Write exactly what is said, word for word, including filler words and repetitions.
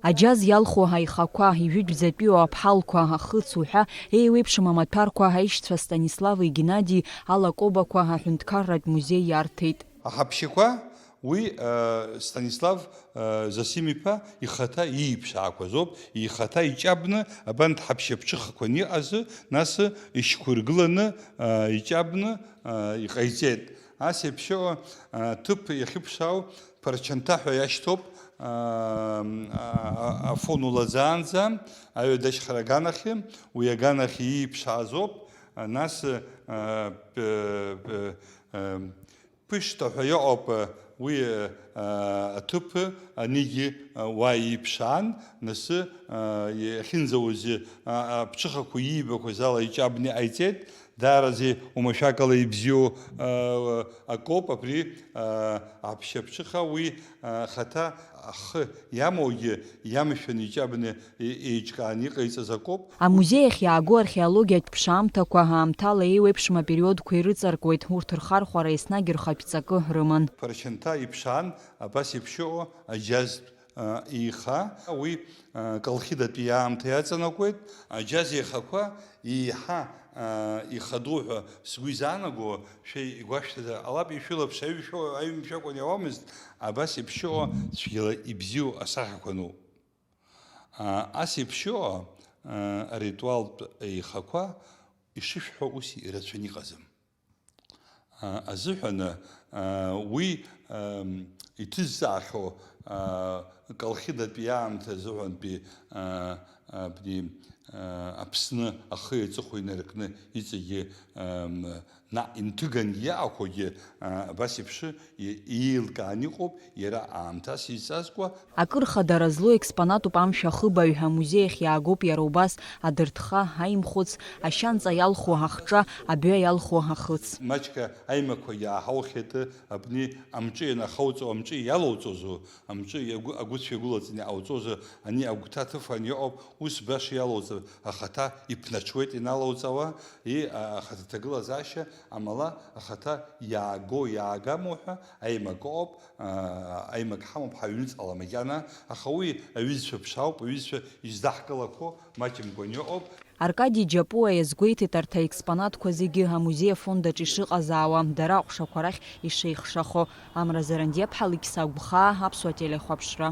Аџьаз иалху аихақәа, ижәытәӡатәиу аԥҳалқәа, ахыц уҳәа еиуеиԥшым амаҭәарқәа аишьцәа Станислави Геннади алакобақәа аҳәынҭқарратә музеи иарҭеит. Аҳаԥшьақәа уи, э, Станислав, э, Зосим-иԥа ихаҭа ииԥшаақәаз ауп, ихаҭа иҷабны, абанҭ ҳаԥшьаԥҽыхақәа аниҟазы, нас ишьқәыргыланы, э, иҷабны, э, иҟаиҵеит. Ас еиԥш иҟоу, э, ҭыԥ иахьыԥшаау Ԥарчанҭа ҳәа иашьҭоуп, а, а, Афон улаӡаанӡа, аҩадашьхара аганахьы, уи аганахь ииԥшааз ауп, а, нас, а, п-, п-, а, Ԥышҭа ҳәа иҟоуп, а, уи, а, аҭыԥ, анигьы, а, уа ииԥшаан, нас, а, иахьынӡауаз, а, аԥҽыхақәа иибақәаз ала иҷабны иҟаиҵеит. Даараӡа уамашәакала ибзиоу, а, акоуп абри, а, аԥшьаԥҽыха, уи, а, хаҭа ахы иамоугьы иамшәаны иҷабны и-, еиҿкааны иҟаиҵаз акоуп. Амузеи ахь иааго археологиатә ԥшаамҭақәа аамҭала еиуеиԥшым апериодқәа ирыҵаркуеит, урҭ рхархәара еснагь рхатә ҵакы рыман. Ԥарчанҭа иԥшаан абас еиԥш иҟоу аџьазтә а, еиха, уи, а, Колхидатәи аамҭа иаҵанакуеит. Аџьаз еихақәа еиҳа, а, ихадоу ҳәа сгәы изаанаго, шәа игәашәҭазар ҟалап, ишәылаԥш аҩ-, шәо-, аҩымшәакәан иауамызт, абас еиԥш иҟоу цәгьала ибзиоу асахьақәа ануп. А, ас еиԥш иҟоу, а, аритуалтә еихақәа ишышәҳәо ус ирацәаны иҟаӡам. А, азыҳәан, а, уи, ам, иҭызҵаахьоу, а, Колхидатәи аамҭа азыҳәантәи, а, абни, а, Аԥсны ахи аҵыхәеи инаркны иҵегьы, ам, наҟ инҭыгангьы иаақәагьы, а, абас еиԥш и-, еилкаан иҟоуп, иара аамҭас изҵазкуа. Акыр хадара злоу експонатуп амшә ахыбаҩ, амузеи ахь иаагоуп иара убас адыртха, аимхәыц, ашьанҵа иалху ахҿа, абҩа иалху ахыц. Маҷк аимакқәа иааҳаухьеит, абни амҿы ианахауҵо, амҿы иалоуҵозу, амҿы иагәы-, агәыцә иагәылаҵаны иҟауҵозу, ани агәҭа ҭыфан иҟоуп, ус баша иалоуҵар, ахаҭа иԥнаҽуеит иналоуҵауа, и, а-, ахаҭа ҭагылазаашьа, амала ахаҭа иааго, иаагаму ҳәа аимак ыҟоуп, а, аимак ҳамоуп, ҳаҩныҵҟала макьана, аха уи аҩызцәа ԥшаауп, аҩызцәа издаҳкылақәо маҷымкәан иҟоуп. Аркади Џьапуа иазгәеиҭеит арҭ аекспонатқәа зегьы амузеи афонд аҿы ишыҟазаауа, дара аҟәшақәа рахь ишеихшахо. Амра Зарандиаԥҳа, Лықьса Гәхаа, Аԥсуа телехәаԥшра.